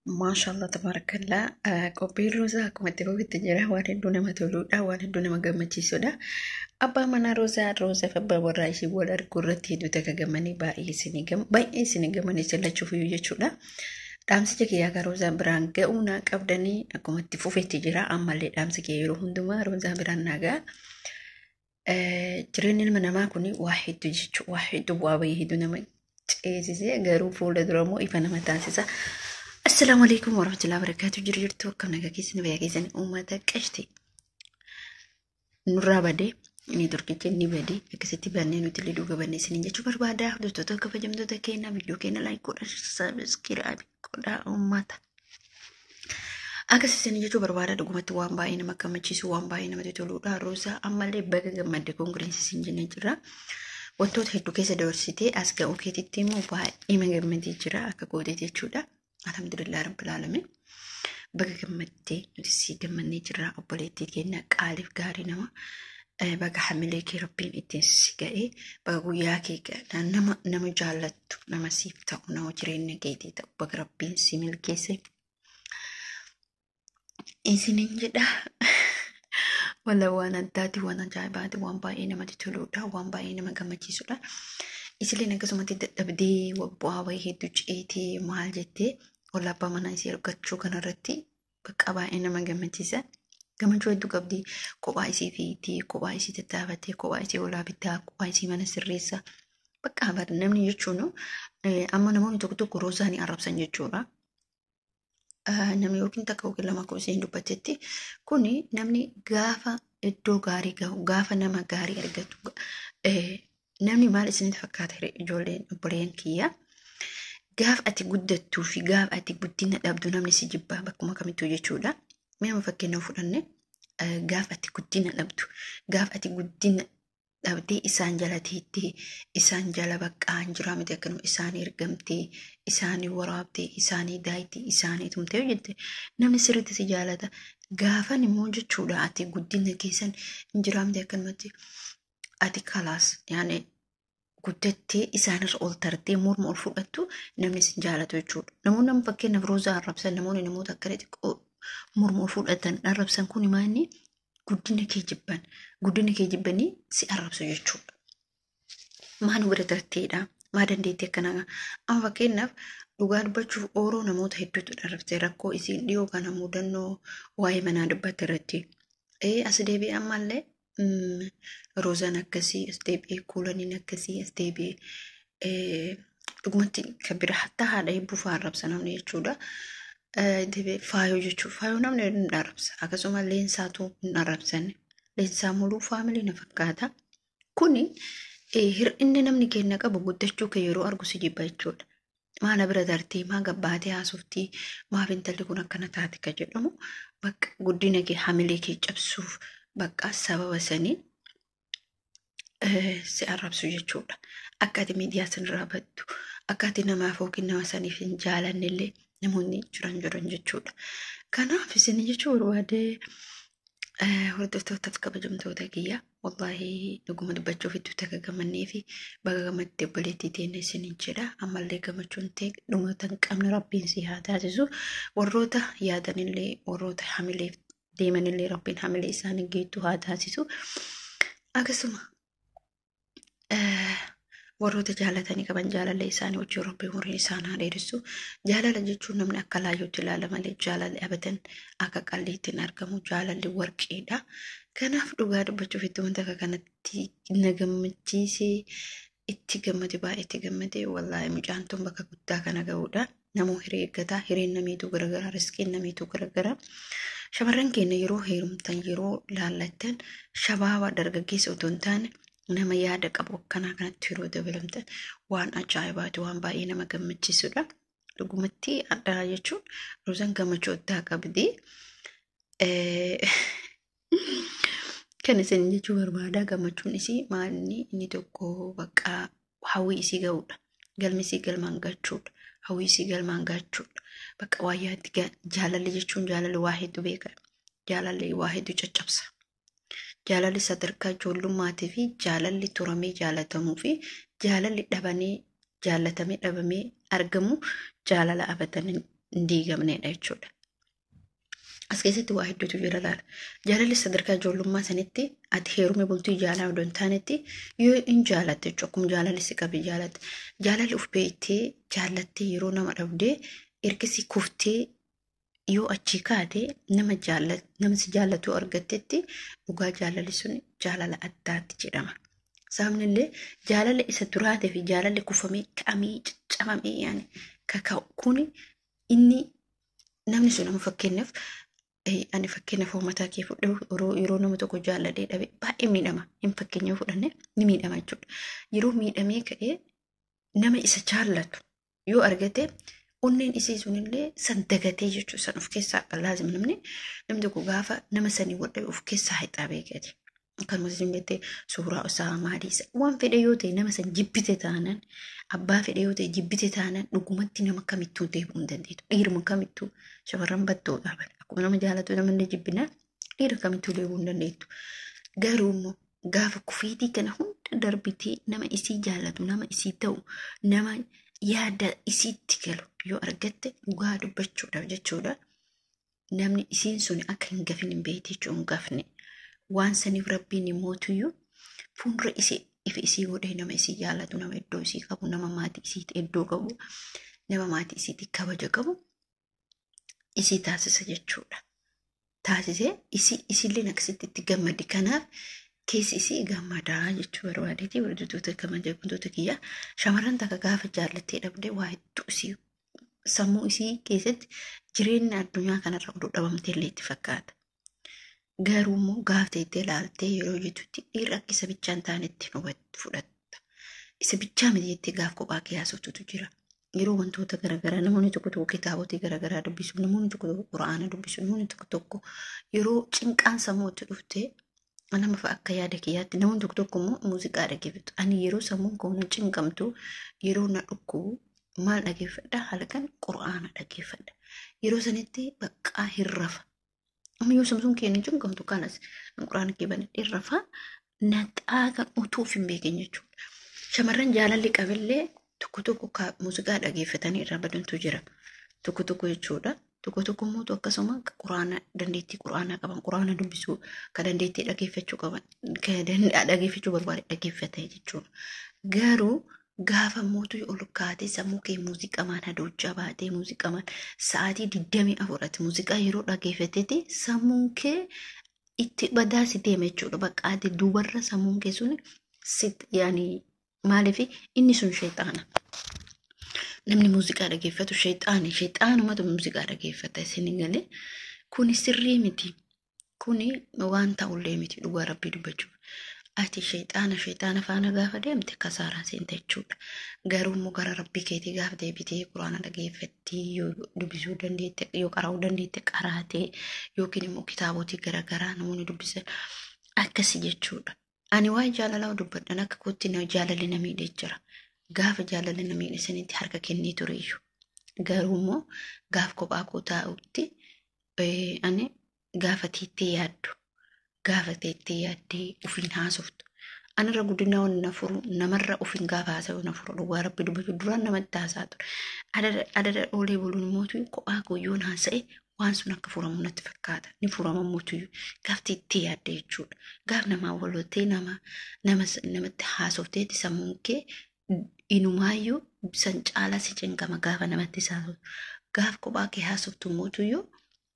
Maashaallah tabaarakallaa. Qophiin Roozaa akkuma itti fufetti jira. Waan hedduu nama toludha. Waan hedduu nama gammachiisudha. Abbaa manaa Roozaa, Roozaa fi abbaa warraa ishii wal arguu irratti hedduu takka gammanii, baay'ee isinii gammanii jallachuuf iyyuu jechuudha. Dhaamsicha kiyyaa kan Roozaa biraan ga'uu naa qabdanii akkuma itti fufetti jira. Ammallee dhaamsi kiyya yeroo hundumaa Roozaa biraan naa ga'a. Jireenyi ilma namaa kun waa hedduu jechuudha. Waa hedduu, bu'aa bahii hedduu nama ceesisee, garuu fuula dura immoo ifa nama taasisa. Assalaamu alaikum warahmatullahi wabarakatuh. Jiru jirtu, akkam nagaa keessan, fayyaa keessan, uummata qashti? Nurraa badee inni turkicha inni badee, akkasitti bannee nuti illee duuba bannee isiniin jechuu barbaada. Hordoftoota kabajamtoota keenya, viidiyoo keenya like godhaa, subscribe godhaa uummata. Akkas isin jechuu barbaada. Dhugumatti waan baay'ee nama gammachiisu, waan baay'ee namatti toludha. Roozaa, ammallee baga gammadde, congrats isin jennee jirra. Wantoota hedduu keessa dabarsitee as ga'uu keetitti immoo baay'ee nama gammadee jira akka gooteeti jechuudha. Alhamdulillah rabbil alamin. Baga gammaddee, nuti si gammannee jirra, obboleettii keenya qaaliif gaarii nama. Baga hamilee kee rabbiin ittiin si ga'ee, baga guyyaa kee nama nama jaallattu, nama siif ta'u, nama jireenya keetii ta'u baga rabbiin si milkeesse. Isinin jedha. Wala waan addaati, waan ajaa'ibaati, waan baay'ee namatti toludha, waan baay'ee nama gammachiisudha. Isilleen akkasumatti dadhabdee, bu'aa bahii hedduu ceetee, maal jettee olla abbaa manaa isii argachuu kanarratti bakka baay'ee nama gammachiisa. Gammachuu hedduu qabdi. Kophaa isii fiitii, kophaa isii tattaafatee, kophaa isii olaa bittaa, kophaa isii mana sirreessa. Bakka bara namni jechuun amma namoonni tokko tokko Roozaa ni arrabsan jechuudha. Namni yookiin takka yookiin lama akkuma isheen dubbattetti, kuni namni gaafa iddoo gaarii gahu, gaafa nama gaarii argatu, namni maal isinitti fakkaata, ijoolleen obboleeyyan kiyya? Gaafa ati guddattuu fi gaafa ati guddina dhabdu namni si jibbaa bakkuma kamittuu jechuudha. Mee amma fakkeenya fudhanne, gaafa ati guddina dhabdu, gaafa ati guddina dhabdee isaan jala teettee, isaan jala baqqaan jiraa miti, akkanuma isaanii ergamtee, isaanii waraabtee, isaanii daayitee, isaanii tumtee yoo jette, namni sirriitti si jaalata. Gaafan immoo jechuudha ati guddina keessan hin jiraa miti, akkanumatti ati kalaas yaani guddattee isaanirra ol tartee morma ol fudhattu, namni si jaalatu jechuudha. Namoonni amma fakkeenyaaf Roozaa arrabsan, namoonni namoota akkana xiqqoo morma ol fudhatan arrabsan kun maanni guddina kee jibban, guddina kee jibbanii si arrabsu jechuudha. Maa nu bira tarteedha? Maa dandeettii akkanaa? Amma fakkeenyaaf dhugaa dubbachuuf ooroo namoota hedduutu arrabse rakkoo isiin dhiyoo kana mudannoo waa'ee manaa dubbatte irratti. As deebi'ee ammallee Roozaan akkasii, as deebi'ee kuulaniin akkasii, as deebi'ee dhugumatti kan bira hattaa haadha hebbuu fa'aa arrabsa namni jechuudha. Deebi'ee faayoo jechuudha. Faayoo namni hin arrabsa. Akkasuma leensaatu hin arrabsan. Leensaa muluu faamilii na fakkaata. Kuni hir'inni namni keenya qabu guddachuu kee yeroo argu si jibba jechuudha. Maana bira tartee, maa gabbaatee haasoftii, maaf intalli kun akkana taate ka jedhamu, bakka guddina kee, hamilee kee cabsuuf bakka sababa saniin si arrabsu jechuudha. Akka ati miidiyaa sanirraa baddu, akka ati namaaf yookiin nama saniif hin jaalanne illee namoonni jiran jiran jechuudha. Kanaaf isin jechuu barbaade, hordoftootaaf kabajamtoota kiyya, wallaahi dhuguma dubbachuuf itti takka gammannee fi baga gammaddee obboleettii teenya isiniin jedha. Ammallee gammachuun ta'e dhumata hin qabne rabbiin si haa taasisu. Warroota yaadanillee, warroota hamileef deemanillee rabbiin hamilee isaanii geettu haa taasisu. Akkasuma warroota jaalatanii qaban jaalallee isaanii wajjin rabbiin umurii isaan haa dheeressu. Jaalala jechuun namni akka laayyootti ilaala malee jaalalli abadan akka qalliitti hin argamu. Jaalalli warqiidha. Kanaaf dhugaa dubbachuuf itti wanta akka kanatti na gammachiisee, itti gammade, baay'ee itti gammade. Wallaahi mucaan tun bakka guddaa kana ga'uudha. Namoo hiree eeggataa, hireen namiitu garagara, riskiin namiitu garagara. Shamarran keenya yeroo heerumtan, yeroo laallattan, shabaaba dargaggeessa otoo hin taane nama yaada qabu akkanaa kanatti yeroo dabalamtan waan ajaa'ibaati, waan baay'ee nama gammachiisudha. Dhugumatti addaa jechuun Roozaan gammachuu addaa qabdi. Kan isin jechuu barbaada, gammachuun isii maalni? Inni tokko bakka hawwii isii ga'uudha. Galmi isii galmaan gachuudha. Hawwii isii galmaan gachuudha. Bakka waa yaaddi jaalalli jechuun, jaalalli waa hedduu beeka. Jaalalli waa hedduu caccabsa. Jaalalli sadarkaa ijoollumaatii fi jaalalli turamee jaalatamuu fi jaalalli dhabanii jaalatamee dhabamee argamu jaalala abadan hin diigamnedha jechuudha. As keessatti waa hedduutu jira laala. Jaalalli sadarkaa ijoollummaa sanitti ati heerume bultii jaalaa odoo hin taanetti yoo hin jaalatte jechuudha. Akkuma jaalalli si qabe jaalatte. Jaalalli of beektee jaallattee yeroo nama dhabdee ergasii kuftee yoo achii kaate nama jaallat nama si jaallatu argattetti dhugaa jaalalli sun jaalala addaatti jedhama. Sababni illee jaalala isa duraatee fi jaalalli kufamee ka'amee caccabamee yaani kaka'u kuni inni namni sun amma fakkeenyaaf ani fakkeenyaaf mataa kee fudhee yeroo nama tokko jaalladhee dhabe baay'ee miidhama. Hin fakkeenya fudhanne ni miidhama jechuudha. Yeroo miidhamee ka'ee nama isa jaallatu yoo argate onneen isii sunillee san dagatee jechuudha. San of keessaa laazim namni tokko gaafa nama sanii wal of keessaa hixaa beekate. Akkanumas isin jettee suuraa isaa maalii isaa waan fedhe yoo ta'e nama san jibbite taanaan abbaa fedhe yoo ta'e jibbite taanaan dhugumatti nama kamittuu deebi'uu hin dandeettu. Dhiiruma kamittuu shamarran battoo dhaaban. Akkuma nama jaalatu nama illee jibbinaa dhiira kamittuu deebi'uu hin dandeettu. Garuu immoo gaafa kufiitii kana hunda darbitee nama isii jaalatu nama isii ta'u nama yaada isiitti galu yoo argatte dhugaa dubbachuudhaaf jechuudha. Namni isiin sun akka hin gafin hin beekte jechuun hin gafne. Waan saniif rabbiin mootuyyuu fuuldura isii ifa isii godhee nama isii jaalatu nama iddoo isii qabu nama maatii isiitti iddoo qabu nama maatii isiitti kabaja qabu isii taasisa jechuudha. Taasisee isii isiillee akkasitti itti gammadi. Kanaaf keessi isii gammadaa jechuu barbaadeeti. Hordoftoota kabajamtoota kiyyaa shamarran takka gaafa jaallattee dhabdee waa hedduu isii sammuu isii keessatti jireenya addunyaa kanarra oduu dhabamtee illee itti fakkaata. Garuu immoo gaafa teettee ilaaltee yeroo jettutti dhiirri akka isa bichaa hin taanetti fudhatta. Isa bichaa miti jettee gaaf kophaa kee haasoftutu jira. Yeroo wantoota garaagaraa namoonni tokko tokko kitaabota garaagaraa dubbisu, namoonni tokko tokko quraana dubbisu, namoonni tokko tokko yeroo cinqaan sammuutti dhuftee nama fa'a akka yaada kiyyaatti namoonni tokko tokko immoo muuziqaa dhaggeeffatu. Ani yeroo sammuun koo na cinqamtu yeroo na dhukkubu maal dhaggeeffadha? Halkan quraana dhaggeeffadha. Yeroo sanitti baqqaa hin rafa. Amma yoo samsuun kee hin cinqamtu kanas quraana kee banadhee rafa naxaa kan utuu of hin beekin jechuudha. Shamarran jaalalli qabillee tokko tokko muuziqaa dhaggeeffatanii irraa badantu jira. Tokko tokko jechuudha. Tokko tokko immoo akkasuma quraana dandeettii quraanaa qaban quraana dubbisuu ka dandeettii dhaggeeffachuu qaban ka dhaggeeffachuu barbaade dhaggeeffate jechuudha. Garuu gaafa mootu ol kaatee sammuu kee muuziqamaan hadoochaa baatee muuziqamaan sa'aatii 24 ati muuziqaa yeroo dhaggeeffateeti sammuun kee itti badaa si deema jechuudha. Bakka ati duubarra sammuun kee sun sit yaani maaliif inni sun sheexaana. Namni muuziqaa dhaggeeffatu sheexaani. Sheexaanumatu muuziqaa dhaggeeffata isin galee. Kuni sirrii miti. Kuni waan ta'ullee miti dhugaa rabbii dubbachuuf. Ati sheexaana faana gaafa deemte kasaaraa seenta jechuudha. Garuu immoo gara rabbii keetii gaafa deebitee quraana dhaggeeffattee yoo dubbisuu dandeette yoo qara'uu dandeette qaraatee yookiin immoo kitaabotii garaagaraa namoonni dubbisan akkasi jechuudha. Ani waa'ee jaalalaa dubbadhan akka kootti jaalalli na miidhee jira. Gaafa jaalalli na miidhe sanitti harka kennee tureyyuu. Garuu immoo gaafa kophaa koo taa'utti ani gaafa teettee yaaddu gaafa teettee yaaddee ofiin haasoftu. Anarra guddina waan na furu namarra ofiin gaafa haasa'u na furu dhugaa rabbi dubbatu duraan namatti haasaa ture. Adada oolee buluun mootu kophaa koo yoon haasa'e waan sun akka furamu natti fakkaata. Ni furama mootu gaaf teettee yaadde jechuudha. Gaaf namaa waloottee nama namatti haasofteetti sammuun kee inumaayyuu san caalaa si cinqama gaafa namatti haasoftu. Gaaf kophaa kee haasoftu mootuyyuu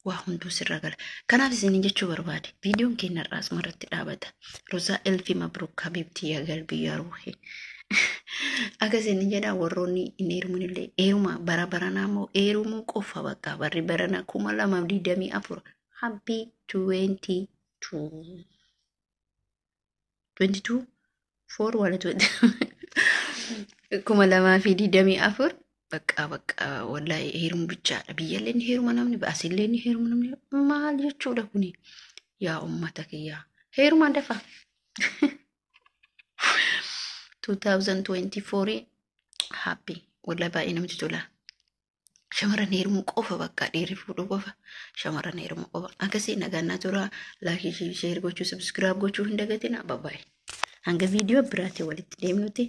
waa hunduu sirra gala. Kanaaf isin jechuu barbaade viidiyoon keenya irraa asuma irratti dhaabata. Rozaa elfi mabruuk habiibtii yaa galbii yaa ruuhi. Akka isin jedha warroonni hin heerumin illee heeruma bara baranaa immoo heerumuu qofa bakka barri baranaa 2024 happy 22 22 4 wala 2024 bakka bakka wallahi heerumu bichaadha. Biyyallee ni heeruma namni asillee ni heeruma namni maal jechuudha kuni yaa ummata kiyyaa heerumaan dafa 2024 happy wallahi baay'ee namatti tola. Shamarran heerumuu qofa bakka dhiirri fuudhuu qofa shamarran heerumuu qofa akkasii nagaan tura laakii sheer gochuu subscribe gochuu hin dagatina babaayee. Hanga viidiyoo biraatiin walitti deemnuti.